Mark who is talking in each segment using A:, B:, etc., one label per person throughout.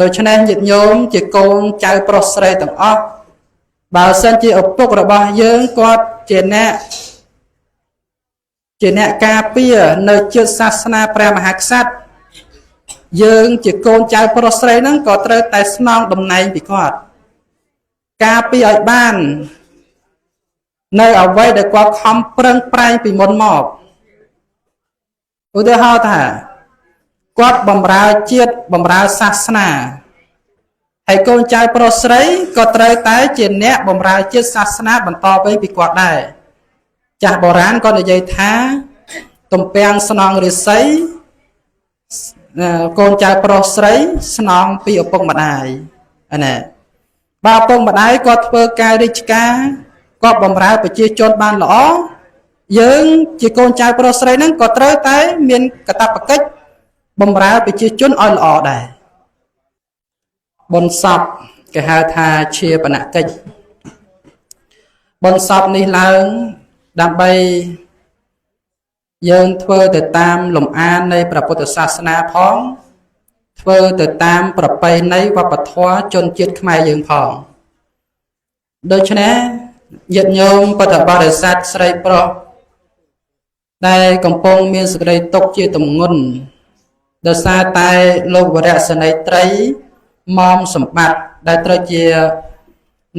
A: ដូច្នេះញាតិញោមជាកូនចៅប្រុសស្រីទាំងអស់បើសិនជាឪពុករបស់យើងគាត់ជាអ្នកការពារនៅជាតិសាសនាព្រះមហាក្សត្រយើងជាកូនចៅប្រុសស្រីហ្នឹងក៏ត្រូវតែស្នងតំណែងពីគាត់ការពារឲ្យបាននៅអ្វីដែលគាត់ខំប្រឹងប្រែងពីមុនមកឧទាហរណ៍ថាគាត់បំរើជាតិបំរើសាសនាហើយកូនចៅប្រុសស្រីក៏ត្រូវតែជាអ្នកបំរើជាតិសាសនាបន្តទៅពីគាត់ដែរចាស់បុរាណក៏និយាយថាទំពាំងស្នងរិស័យកូនចៅប្រុសស្រីស្នងពីឪពុកម្ដាយណាបើឪពុកម្ដាយគាត់ធ្វើការរាជការគាត់បំរើប្រជាជនបានល្អយើងជាកូនចៅប្រុសស្រីហ្នឹងក៏ត្រូវតែមានកាតព្វកិច្ចបំរើប្រជាជនឲ្យល្អដែរបុណ្យសពគេហៅថាឈាបនកិច្ចបុណ្យសពនេះឡើងដើម្បីយើងធ្វើទៅតាមលំអាននៃព្រះពុទ្ធសាសនាផងធ្វើទៅតាមប្រពៃណីវប្បធម៌ជនជាតិខ្មែរយើងផងដូច្នេះញាតិញោមពុទ្ធបរិស័ទស្រីប្រុសដែលកំពុងមានសេចក្តីទុក្ខជាទម្ងន់ដោយសារតែលោកវរៈសេនីយ៍ត្រីមុំសម្បត្តិដែលត្រូវជា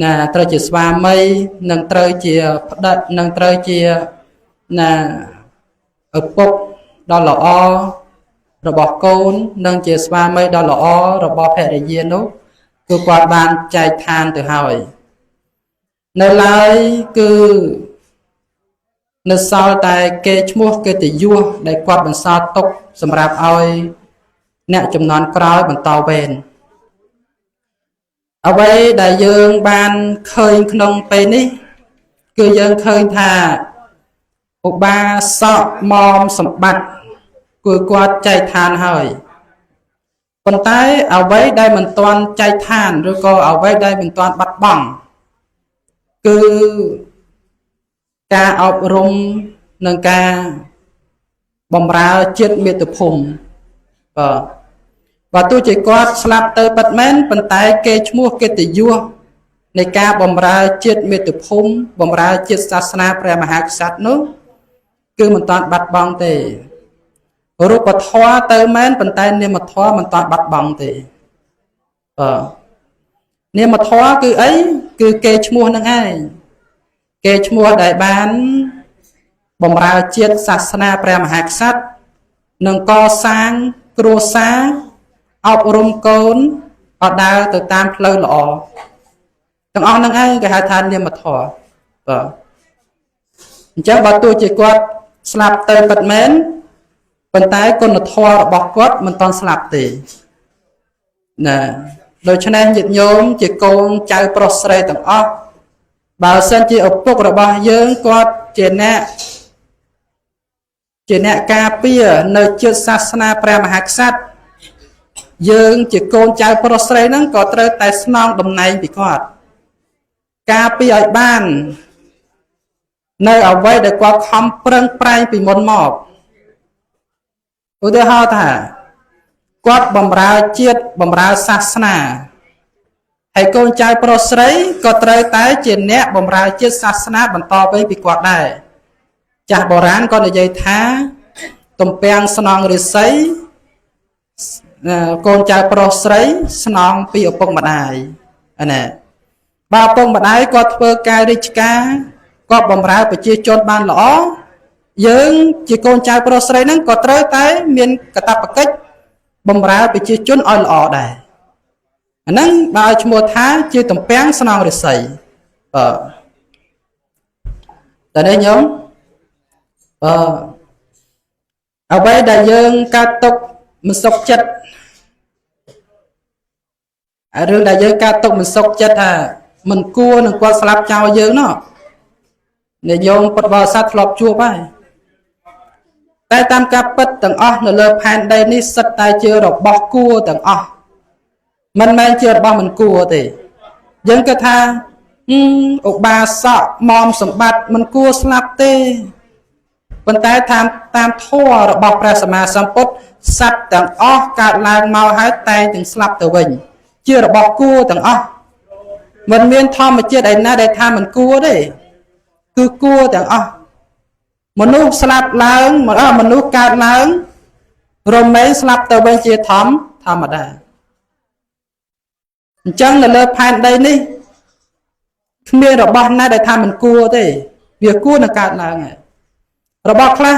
A: ណាត្រូវជាស្វាមីនិងត្រូវជាប្តីនិងត្រូវជាណាឪពុកដ៏ល្អរបស់កូននិងជាស្វាមីដ៏ល្អរបស់ភរិយានោះគឺគាត់បានចែកឋានទៅហើយនៅឡើយគឺនៅសល់តែគេឈ្មោះកិត្តិយសដែលគាត់បន្សល់ទុកសម្រាប់ឲ្យអ្នកចំនួនក្រោយបន្តវេនអ្វីដែលយើងបានឃើញក្នុងពេលនេះគឺយើងឃើញថាឧបាសកមុំសម្បត្តិគឺគាត់ចែកឋានហើយប៉ុន្តែអ្វីដែលមិនទាន់ចែកឋានឬក៏អ្វីដែលមិនទាន់បាត់បង់គឺការអប់រំនិងការបំរើជាតិមាតុភូមិបាទបើទោះជាគាត់ស្លាប់ទៅពិតមែនប៉ុន្តែគេឈ្មោះកិត្តិយសនៃការបំរើជាតិមាតុភូមិបំរើជាតិសាសនាព្រះមហាក្សត្រនោះគឺមិនទាន់បាត់បង់ទេរូបធម៌ទៅមែនប៉ុន្តែនាមធម៌មិនទាន់បាត់បង់ទេបាទនាមធម៌គឺអីគឺគេឈ្មោះនឹងឯងគេឈ្មោះដែលបានបំរើជាតិសាសនាព្រះមហាក្សត្រនិងកសាងគ្រួសារអប់រំកូនឲ្យដើរទៅតាមផ្លូវល្អទាំងអស់នឹងឯងគេហៅថានាមធម៌បាទអញ្ចឹងបើទោះជាគាត់ស្លាប់ទៅពិតមែនប៉ុន្តែគុណធម៌របស់គាត់មិនទាន់ស្លាប់ទេណាដូច្នេះញាតិញោមជាកូនចៅប្រុសស្រីទាំងអស់បើសិនជាឪពុករបស់យើងគាត់ជាអ្នកការពារនៅជាតិសាសនាព្រះមហាក្សត្រយើងជាកូនចៅប្រុសស្រីហ្នឹងក៏ត្រូវតែស្នងតំណែងពីគាត់ការពារឲ្យបាននៅអ្វីដែលគាត់ខំប្រឹងប្រែងពីមុនមកឧទាហរណ៍ថាគាត់បំរើជាតិបំរើសាសនាហើយកូនចៅប្រុសស្រីក៏ត្រូវតែជាអ្នកបំរើជាតិសាសនាបន្តទៅពីគាត់ដែរចាស់បុរាណក៏និយាយថាទំពាំងស្នងរិស័យកូនចៅប្រុសស្រីស្នងពីឪពុកម្ដាយណាបើឪពុកម្ដាយគាត់ធ្វើការរាជការគាត់បំរើប្រជាជនបានល្អយើងជាកូនចៅប្រុសស្រីហ្នឹងក៏ត្រូវតែមានកាតព្វកិច្ចបំរើប្រជាជនឲ្យល្អដែរអាហ្នឹងបើឲ្យឈ្មោះថាជាទំពាំងស្នងរិស័យបាទតើនេះញោមបាទអ្វីដែលយើងកើតទុកមិនសុខចិត្តរឿងដែលយើងកើតទុកមិនសុខចិត្តថាមិនគួរនឹងគាត់ស្លាប់ចោលយើងណោះនិយមពុទ្ធបរិស័ទធ្លាប់ជួបហើយតែតាមការពិតទាំងអស់នៅលើផែនដីនេះសិតតែជារបស់គួរទាំងអស់មិនមែនជារបស់មិនគួរទេយើងគិតថាឧបាសកមុំសម្បត្តិមិនគួរស្លាប់ទេប៉ុន្តែតាមធម៌របស់ព្រះសម្មាសម្ពុទ្ធសត្វទាំងអស់កើតឡើងមកហើយតែងទាំងស្លាប់ទៅវិញ ជារបស់គួរទាំងអស់មិនមានធម្មជាតិឯណាដែលថាមិនគួរទេគឺគួរទាំងអស់មនុស្សស្លាប់ឡើងមនុស្សកើតឡើងរមែងស្លាប់ទៅវិញជាធម្មតាអញ្ចឹងនៅលើផែនដីនេះគ្មានរបស់ណាដែលថាមិនគួរទេវាគួរនឹងកើតឡើងហើយរបស់ខ្លះ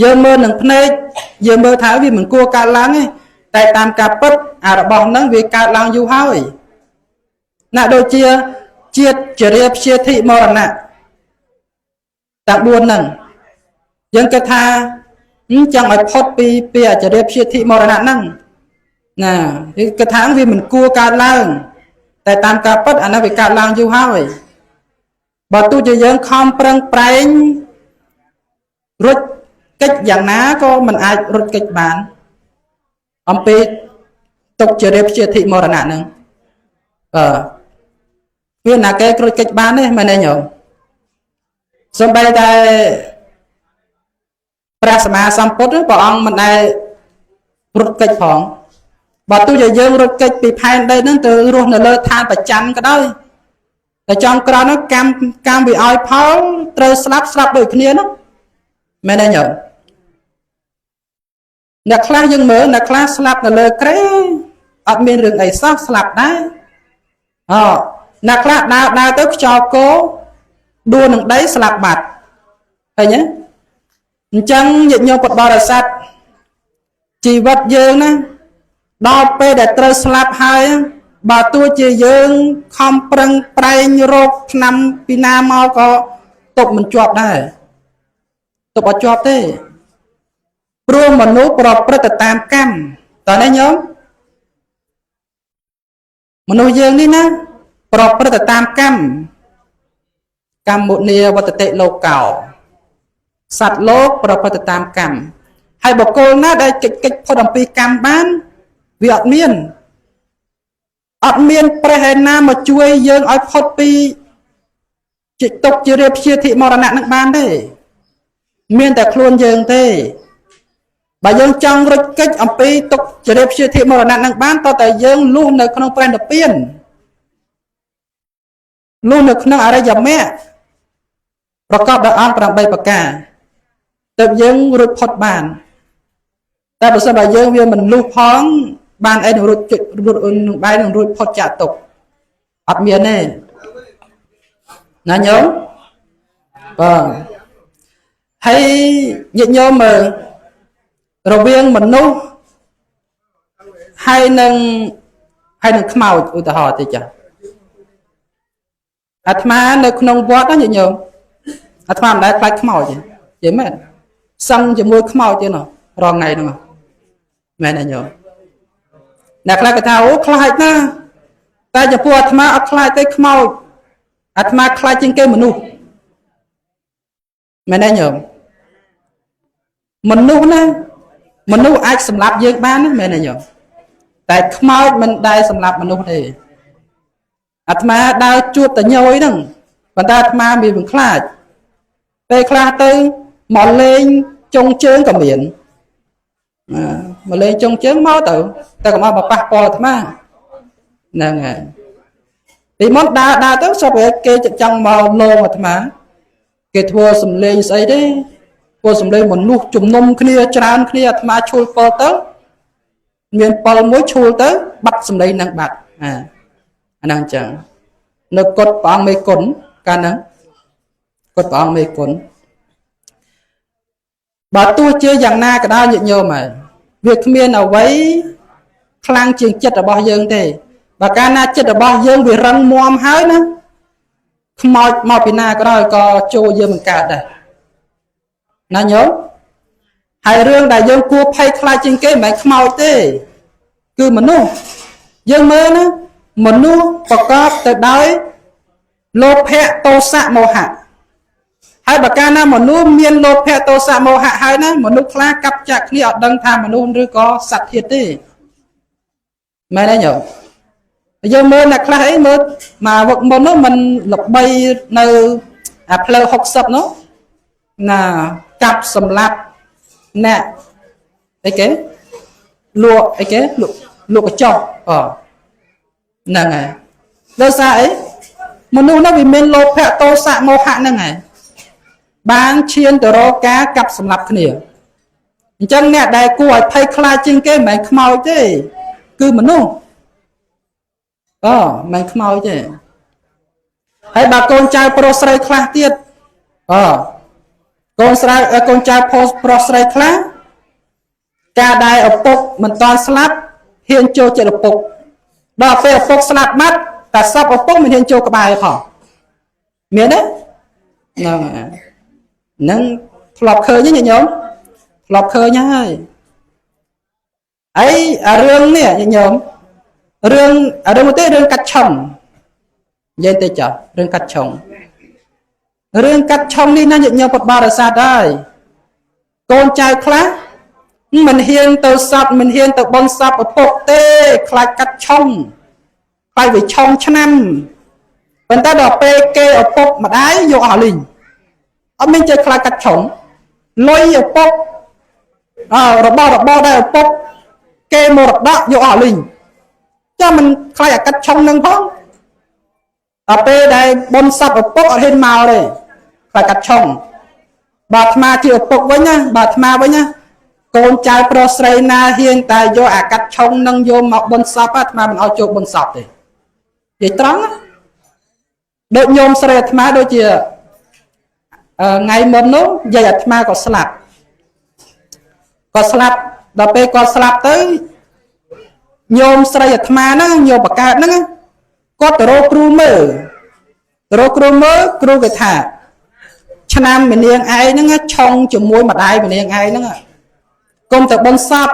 A: យើងមើលនឹងភ្នែកយើងមើលថាវាមិនគួរកើតឡើងទេតែតាមការពិតអារបស់ហ្នឹងវាកើតឡើងយូរហើយណាដូចជាជាតិចរាព្យាធិមរណៈទាំង4ហ្នឹងយើងគិតថាចង់ឲ្យផុតពីអចរាព្យាធិមរណៈហ្នឹងណាគេគិតថាវាមិនគួរកើតឡើងតែតាមការពិតអានោះវាកើតឡើងយូរហើយបើទោះជាយើងខំប្រឹងប្រែងរត់កិច្ចយ៉ាងណាក៏មិនអាចរត់កិច្ចបានអំពីទុកជារាព្យាធិមរណៈហ្នឹងវាណាគេរត់កិច្ចបានទេមែនទេញោមសំបីតែព្រះសម្មាសម្ពុទ្ធព្រះអង្គមិនដែលរត់កិច្ចផងបើទោះជាយើងរត់កិច្ចពីផែនដីហ្នឹងទៅរស់នៅលើឋានប្រច័នក៏ដោយតែចង់ក្រោយនោះកម្មវាឲ្យផលត្រូវស្លាប់ដូចគ្នានោះមែនទេញោមអ្នកខ្លះយើងមើលអ្នកខ្លះស្លាប់នៅលើគ្រែអត់មានរឿងអីសោះស្លាប់ដែរអអ្នកខ្លះដើរទៅខ្យល់គោដួលនឹងដីស្លាប់បាត់ឃើញទេអញ្ចឹងញាតិញោមពុទ្ធបរិស័ទជីវិតយើងណាដល់ពេលដែលត្រូវស្លាប់ហើយបើទោះជាយើងខំប្រឹងប្រែងរកឆ្នាំពីណាមកក៏ទប់មិនជាប់ដែរទប់អត់ជាប់ទេព្រោះមនុស្សប្រព្រឹត្តទៅតាមកម្មតើនេះញោមមនុស្សយើងនេះណាប្រព្រឹត្តទៅតាមកម្មកម្មមុនីវត្តតិលោកោសត្វលោកប្រព្រឹត្តទៅតាមកម្មហើយបុគ្គលណាដែលកិច្ចផុតអំពីកម្មបានវាអត់មានព្រះឯណាមកជួយយើងឲ្យផុតពីជាទុក្ខជារាព្យាធិមរណៈនឹងបានទេមានតែខ្លួនយើងទេបើយើងចង់រត់គេចអំពីទុក្ខជារាព្យាធិមរណៈនឹងបានតើតែយើងលុះនៅក្នុងព្រះនិព្វានលុះនៅក្នុងអរិយមគ្គប្រកបដោយអង្គ8ប្រការទើបយើងរួចផុតបានតែបើសិនបើយើងវាមិនលុះផងបានអីនឹងរួចនឹងបែរនឹងរួចផុតចាកទុក្ខអត់មានទេណាញោមបាទហើយញាតិញោមមើលរវាងមនុស្សហើយនឹងខ្មោចឧទាហរណ៍តិចចាអាត្មានៅក្នុងវត្តណាញាតិញោមអាត្មាមិនដែលខ្លាចខ្មោចទេនិយាយមែនសឹងជាមួយខ្មោចទេណោះរាល់ថ្ងៃហ្នឹងមែនទេញោមអ្នកខ្លះគេថាអូខ្លាចណាស់តែចំពោះអាត្មាអត់ខ្លាចទេខ្មោចអាត្មាខ្លាចជាងគេមនុស្សមែនទេញោមមនុស្សណាមនុស្សអាចសម្លាប់យើងបានណាមែនទេញោមតែខ្មោចមិនដែលសម្លាប់មនុស្សទេអាត្មាដើរជួបតញយហ្នឹងប៉ុន្តែអាត្មាមានមិនខ្លាចពេលខ្លះទៅមកលេងចុងជើងក៏មានមកលេងចុងជើងមកទៅតែកុំឲ្យមកប៉ះពាល់អាត្មាហ្នឹងហើយពីមុនដើរទៅស្រាប់តែគេចង់មកលងអាត្មាគេធ្វើសំលេងស្អីទេធ្វើសំលេងមនុស្សជំនុំគ្នាច្រើនគ្នាអាត្មាឈួលប៉ុលទៅមានប៉ុលមួយឈួលទៅបាត់សំលេងនឹងបាត់អាហ្នឹងអញ្ចឹងនៅកុដព្រះអង្គមេគុណកាលហ្នឹងកុដព្រះអង្គមេគុណបើទោះជាយ៉ាងណាក៏ដោយញាតិញោមហើយវាគ្មានអ្វីខ្លាំងជាងចិត្តរបស់យើងទេបើកាលណាចិត្តរបស់យើងវារឹងមាំហើយណាខ្មោចមកពីណាក៏ដោយក៏ចូលយើងមិនកើតដែរណាញោមហើយរឿងដែលយើងគួរភ័យខ្លាចជាងគេមិនមែនខ្មោចទេគឺមនុស្សយើងមើលណាមនុស្សប្រកបទៅដោយលោភៈទោសៈមោហៈហើយបើកាលណាមនុស្សមានលោភៈទោសៈមោហៈហើយណាមនុស្សខ្លះកាប់ចាក់គ្នាអត់ដឹងថាមនុស្សឬក៏សត្វធាតុទេមែនទេញោមយើងមើលអ្នកខ្លះអីមើលមកវឹកមុននោះมันល្បីនៅអាផ្លូវ60នោះណាកាប់សម្លាប់អ្នកអីគេលក់អីគេ លក់កញ្ចុះអហ្នឹងហើយដោយសារអីមនុស្សនោះវាមានលោភៈទោសៈមោហៈហ្នឹងហើយបានឈានទៅរកការកាប់សម្លាប់គ្នាអញ្ចឹងអ្នកដែលគួរឲ្យភ័យខ្លាចជាងគេមិនមែនខ្មោចទេគឺមនុស្សអមិនមែនខ្មោចទេហើយបើកូនចៅប្រុសស្រីខ្លះទៀតអកូនស្រីកូនចៅប្រុសស្រីខ្លះការដែលឪពុកមិនតន់ស្លាប់ហ៊ានចូលចិត្តឪពុកដល់ពេលឪពុកស្លាប់បាត់តែសពឪពុកមិនហ៊ានចូលក្បែរផងមានទេហ្នឹងហ្នឹងធ្លាប់ឃើញទេញាតិញោមធ្លាប់ឃើញហើយអីអារឿងនេះញាតិញោមរឿងអារឿងទេរឿងកាត់ឆុងនិយាយទៅចោះរឿងកាត់ឆុងរឿងកាត់ឆុងនេះណាញាតិញោមពុទ្ធបរិស័ទហើយកូនចៅខ្លះមិនហ៊ានទៅសពមិនហ៊ានទៅបន់សពឪពុកទេខ្លាចកាត់ឆុងខ្លាចវាឆុងឆ្នាំប៉ុន្តែដល់ពេលគេឪពុកម្ដាយយកអស់លីងអត់មានចេះខ្លាចកាត់ឆុងលុយឪពុករបស់របរដែលឪពុកគេមរតកយកអស់លីងចាំមិនខ្លាចអាកាត់ឆុងនឹងផងដល់ពេលដែលបន់សពឪពុកអត់ហ៊ានមកទេខ្លាចកាត់ឆុងបើអាត្មាជាឪពុកវិញណាបើអាត្មាវិញណាកូនចៅប្រុសស្រីណាហ៊ានតែយកអាកាត់ឆុងនឹងយកមកបន់សពអាត្មាមិនឲ្យចូលបន់សពទេនិយាយត្រង់ដូចញោមស្រីអាត្មាដូចជាថ្ងៃមុននោះយាយអាត្មាក៏ស្លាប់ដល់ពេលគាត់ស្លាប់ទៅញោមស្រីអាត្មាហ្នឹងញោមបកើតហ្នឹងគាត់ទៅរកគ្រូមើលទៅរកគ្រូមើលគ្រូគេថាឆ្នាំម្នាងឯងហ្នឹងឆុងជាមួយម្ដាយម្នាងឯងហ្នឹងកុំទៅបន់សព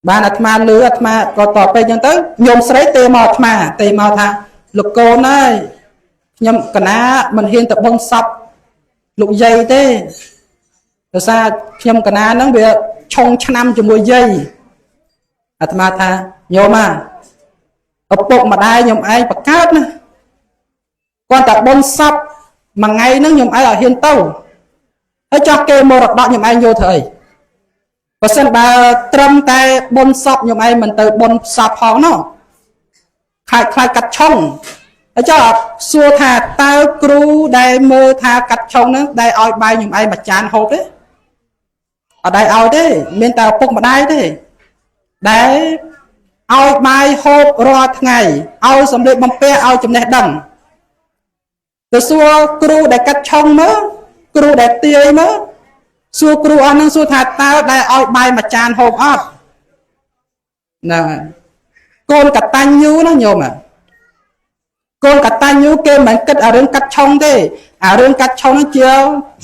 A: បានអាត្មាលឺអាត្មាក៏តបពេកអញ្ចឹងទៅញោមស្រីទេមកអាត្មាទេមកថាលោកកូនហើយខ្ញុំកណាមិនហ៊ានទៅបន់សពលោកយាយទេដោយសារខ្ញុំកណាហ្នឹងវាឆុងឆ្នាំជាមួយយាយអាត្មាថាញោមឪពុកម្ដាយខ្ញុំឯងបកើតណាគាត់តែបន់សពមួយថ្ងៃហ្នឹងខ្ញុំឯងអត់ហ៊ានទៅហើយចោះគេមរតកខ្ញុំឯងយកធ្វើអីបើសិនបើត្រឹមតែបន់សពខ្ញុំឯងមិនទៅបន់សពផងណោះខ្លាចកាត់ឆុងហើយចោះសួរថាតើគ្រូដែលមើលថាកាត់ឆុងហ្នឹងដែលឲ្យបាយខ្ញុំឯងមួយចានហូបទេអត់ដែលឲ្យទេមានតែឪពុកម្ដាយទេដែលឲ្យបាយហូបរាល់ថ្ងៃឲ្យសម្លៀកបំពាក់ឲ្យចំណេះដឹងទៅសួរគ្រូដែលកាត់ឆុងមើលគ្រូដែលទាយមើលសួរគ្រូអស់ហ្នឹងសួរថាតើដែលឲ្យបាយមួយចានហូបអត់ហ្នឹងកូនកតញ្ញូណាញោមកូនកតញ្ញូគេមិនគិតអារឿងកាត់ឆុងទេអារឿងកាត់ឆុងហ្នឹងជា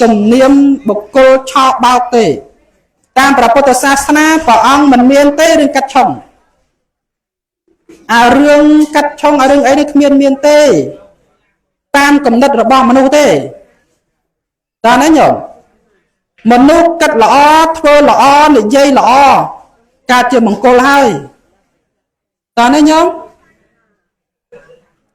A: ទំនៀមបុគ្គលឆោបោកទេតាមព្រះពុទ្ធសាសនាព្រះអង្គមិនមានទេរឿងកាត់ឆុងអារឿងកាត់ឆុងអារឿងអីនេះគ្មានមានទេតាមគំនិតរបស់មនុស្សទេតើណាញោមមនុស្សគិតល្អធ្វើល្អនិយាយល្អកើតជាមង្គលហើយតើណាញោម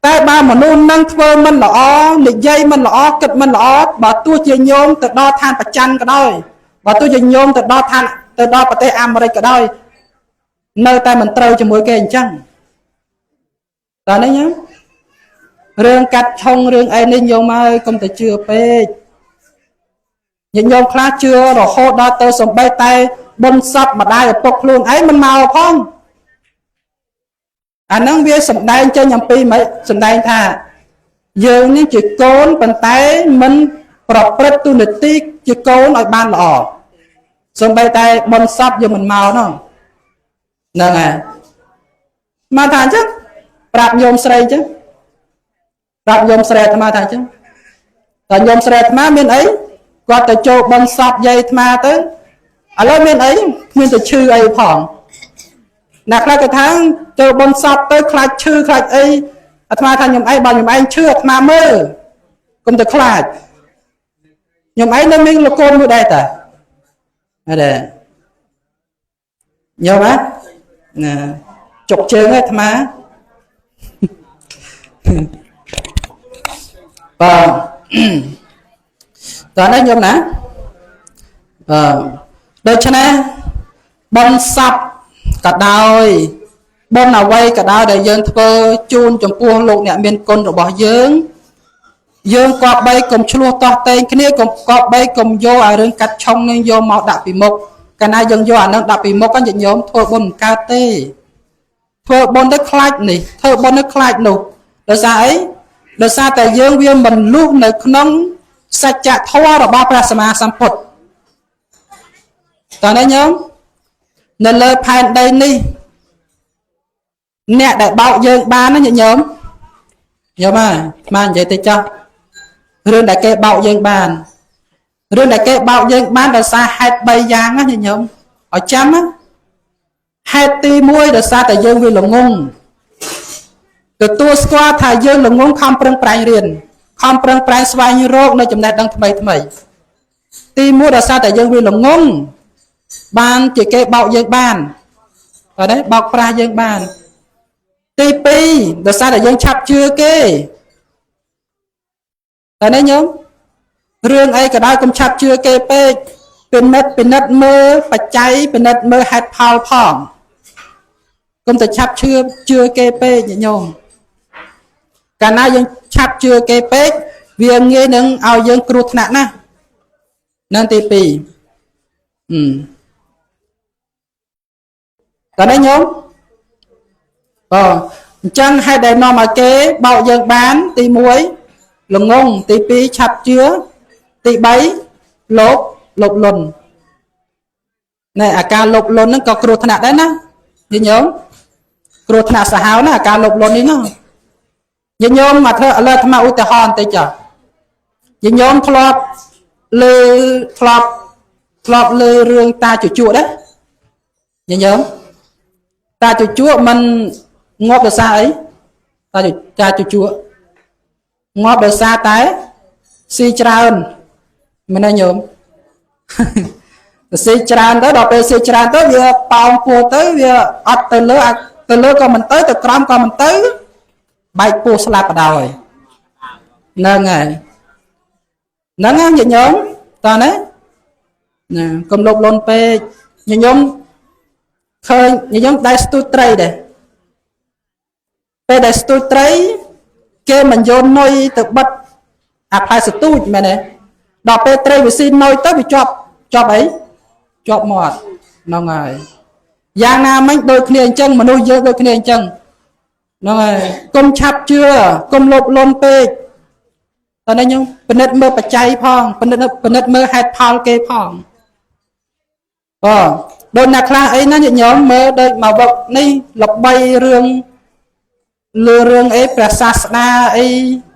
A: តែបើមនុស្សនឹងធ្វើមិនល្អនិយាយមិនល្អគិតមិនល្អបើទោះជាញោមទៅដល់ឋានប្រច័នក៏ដោយបើទោះជាញោមទៅដល់ឋានទៅដល់ប្រទេសអាមេរិកក៏ដោយនៅតែមិនត្រូវជាមួយគេអញ្ចឹងតើនេះញោមរឿងកាត់ឆុងរឿងអីនេះញោមហើយកុំតែជឿពេកញាតិញោមខ្លះជឿរហូតដល់ទៅសំបីតែបុណ្យសពម្ដាយឪពុកខ្លួនឯងមិនមកផងអាហ្នឹងវាសំដែងចេញអំពីម៉េចសំដែងថាយើងនេះជាកូនប៉ុន្តែមិនប្រព្រឹត្តទូនាទីជាកូនឲ្យបានល្អសំបីតែបុណ្យសពយើងមិនមកនោះហ្នឹងហើយមកថាអញ្ចឹងប្រាប់ញោមស្រីអញ្ចឹងប្រាប់ញោមស្រីអាត្មាថាអញ្ចឹងតែញោមស្រីអាត្មាមានអីគាត់ទៅចូលបុណ្យសពយាយអាត្មាទៅឥឡូវមានអីគ្មានទៅឈឺអីផងអ្នកខ្លះគេថាចូលបុណ្យសពទៅខ្លាចឈឺខ្លាចអីអាត្មាថាខ្ញុំឯងបើខ្ញុំឯងឈឺអាត្មាមើលកុំទៅខ្លាចខ្ញុំឯងនៅមានលោកកូនមួយដែរតាអរញោមណាចុកជើងអាត្មាបាទតើនេះញោមណាបាទដូច្នេះបុណ្យសព ក៏ដោយបុណ្យអ្វីក៏ដោយដែលយើងធ្វើជូនចំពោះលោកអ្នកមានគុណរបស់យើងយើងគប្បីកុំឆ្លោះតោះតែងគ្នាកុំគប្បីកុំយកអារឿងកាត់ឆុងនឹងយកមកដាក់ពីមុខកាលណាយើងយកអានឹងដាក់ពីមុខញាតិញោមធ្វើបុណ្យមិនកើតទេធ្វើបុណ្យទៅខ្លាចនេះធ្វើបុណ្យទៅខ្លាចនោះដោយសារអីដោយសារតែយើងវាមិនលុះនៅក្នុងសច្ចធម៌របស់ព្រះសម្មាសម្ពុទ្ធតើណាញោមនៅលើផែនដីនេះអ្នកដែលបោកយើងបានណាញាតិញោមញោមអាស្មាននិយាយទៅចោះរឿងដែលគេបោកយើងបានរឿងដែលគេបោកយើងបានដោយសារហេតុ3យ៉ាងណាញាតិញោមឲ្យចាំណាហេតុទី1ដោយសារតែយើងវាល្ងងទទួលស្គាល់ថាយើងល្ងងខំប្រឹងប្រែងរៀនខំប្រឹងប្រែងស្វែងរកនៅចំណេះដឹងថ្មីថ្មីទី1ដោយសារតែយើងវាល្ងងបានជាគេបោកយើងបានបាទទេបោកប្រាស់យើងបានទី2ដោយសារតែយើងឆាប់ជឿគេតែនេះញោមរឿងអីក៏ដោយកុំឆាប់ជឿគេពេកពិនិត្យមើលបច្ច័យពិនិត្យមើលហេតុផលផងកុំតែឆាប់ជឿគេពេកញោមកាលណាយើងឆាប់ជឿគេពេកវាងាយនឹងឲ្យយើងគ្រោះថ្នាក់ណាស់នឹងទី2តើនេះញោមបាទអញ្ចឹងហេតុដែលនាំឲ្យគេបោកយើងបានទី1ល្ងងទី2ឆាប់ជឿទី3លោភលន់ណែអាការលោភលន់ហ្នឹងក៏គ្រោះថ្នាក់ដែរណាញាតិញោមគ្រោះថ្នាក់សាហាវណាអាការលោភលន់នេះណាញាតិញោមមកធ្វើឥឡូវអាត្មាឧទាហរណ៍បន្តិចចុះញាតិញោមធ្លាប់លើធ្លាប់លើរឿងតាជជក់ដែរញាតិញោមតាជជក់មិនងាប់ដោយសារអីតាជជក់ងាប់ដោយសារតែស៊ីច្រើនមែនទេញោមស៊ីច្រើនទៅដល់ពេលស៊ីច្រើនទៅវាប៉ោងពោះទៅវាអត់ទៅលើទៅលើក៏មិនទៅទៅក្រោមក៏មិនទៅបែកពោះស្លាប់បណ្ដោយហ្នឹងហើយហ្នឹងណាញាតិញោមតើណាណាកុំលោភលន់ពេកញាតិញោមឃើញញាតិញោមដែរស្ទូចត្រីដែរពេលដែលស្ទូចត្រីគេមិនយកនុយទៅបិទអាផ្លែស្ទូចមែនទេដល់ពេលត្រីវាស៊ីនុយទៅវាជាប់អីជាប់មាត់ហ្នឹងហើយយ៉ាងណាមិញដូចគ្នាអញ្ចឹងមនុស្សយើងដូចគ្នាអញ្ចឹងហ្នឹងហើយកុំឆាប់ជឿកុំលោភលន់ពេកតើនេះខ្ញុំពិនិត្យមើលបច្ច័យផងពិនិត្យមើលហេតុផលគេផងបាទដូចអ្នកខ្លះអីណាញាតិញោមមើលដូចមកវឹកនេះល្បីរឿងលើរឿងអីព្រះសាស្តាអី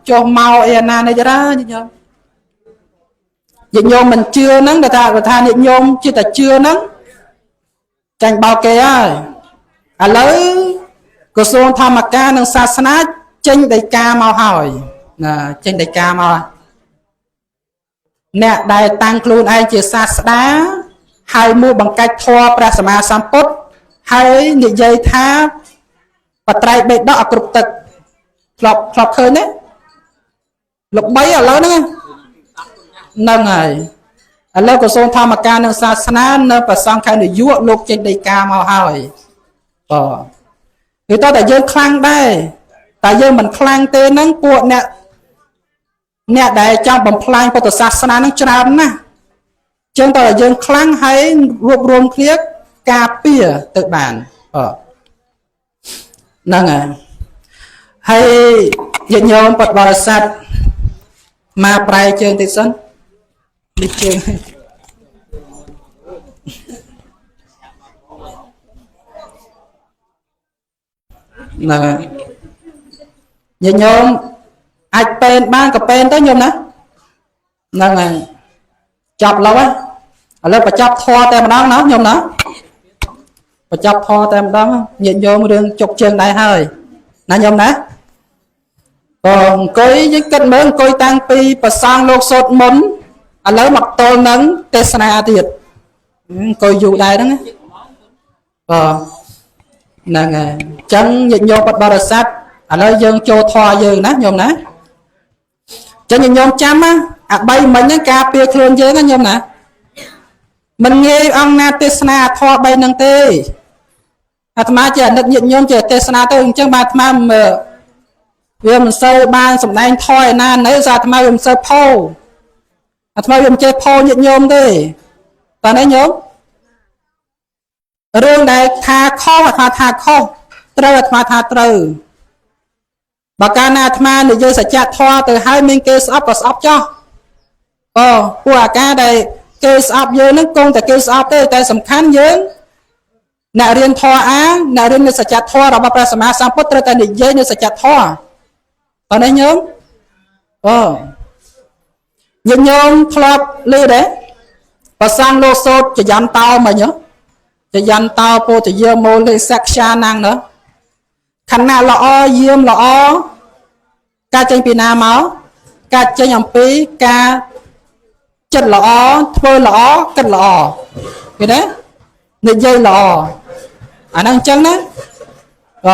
A: ចុះមកអីអាណានេះចាញាតិញោមញាតិញោមមិនជឿហ្នឹងតែថាញាតិញោមជឿតែជឿហ្នឹងចាញ់បោកគេហើយឥឡូវក្រសួងធម្មការនិងសាសនាចេញដីកាមកហើយណាចេញដីកាមកអ្នកដែលតាំងខ្លួនឯងជាសាស្តាហើយមួយបង្កាច់ធម៌ព្រះសម្មាសម្ពុទ្ធហើយនិយាយថាបត្រៃបេដកឲ្យគ្រប់ទឹកធ្លាប់ឃើញទេល្បីឥឡូវហ្នឹងហ្នឹងហើយឥឡូវក្រសួងធម្មការនិងសាសនានៅប្រសង់ខេត្តនយោលោកចេញដីកាមកហើយបាទគឺតើតែយើងខ្លាំងដែរតែយើងមិនខ្លាំងទេហ្នឹងពួកអ្នកដែលចង់បំផ្លាញពុទ្ធសាសនាហ្នឹងច្រើនណាស់ចឹងតើតែយើងខ្លាំងហើយរួបរวมគ្នាការពារទៅបានបាទហ្នឹងហើយហើយញាតិញោមពុទ្ធបរិស័ទមកប្រែជើងតិចសិននេះជើងណាញាតិញោមអាចពេនបានក៏ពេនទៅញោមណាហ្នឹងហើយចាប់ឡូវឥឡូវបញ្ចប់ធម៌តែម្ដងណាញោមណាបញ្ចប់ធម៌តែម្ដងញាតិញោមរឿងជុកជើងដែរហើយណាញោមណាបើអង្គុយយើងគិតមើលអង្គុយតាំងពីប្រសងលោកសូត្រមុនឥឡូវមកទល់នឹងទេសនាទៀតអង្គុយយូរដែរហ្នឹងបាទហ្នឹងហើយអញ្ចឹងញាតិញោមពុទ្ធបរិស័ទឥឡូវយើងចូលធម៌យើងណាញោមណាអញ្ចឹងញាតិញោមចាំណាអា3មិញហ្នឹងការពារខ្លួនយើងណាញោមណាមិនងាយអង្គណាទេសនាធម៌3ហ្នឹងទេ អាត្មាជាអាណិតញាតិញោមជាទេសនាទៅអញ្ចឹង បាទអាត្មាវាមិនសូវបានសម្ដែងថយណានៅសារអាត្មាវាមិនសូវផោអាត្មាវាមិនចេះផោញាតិញោមទេតើនេះញោមរឿងដែលថាខុសអាត្មាថាខុសត្រូវអាត្មាថាត្រូវបើកាលណាអាត្មានិយាយសច្ចធម៌ទៅហើយមានគេស្អប់ក៏ស្អប់ចោះអូពួកអាការដែលគេស្អប់យើងហ្នឹងគង់តែគេស្អប់ទេតែសំខាន់យើងអ្នករៀនធម៌អាអ្នករៀននៅសច្ចធម៌របស់ព្រះសម្មាសម្ពុទ្ធត្រូវតែនិយាយនៅសច្ចធម៌តើនេះញោមអូញាតិញោមធ្លាប់ឮទេប្រសងលោកសោតចយន្តោមិញចយន្តោពោធយាមោលិសក្យាណាំងណាខណៈល្អយាមល្អការចេញពីណាមកការចេញអំពីការចិត្តល្អធ្វើល្អគិតល្អឃើញទេនិយាយល្អអាហ្នឹងអញ្ចឹងណាអ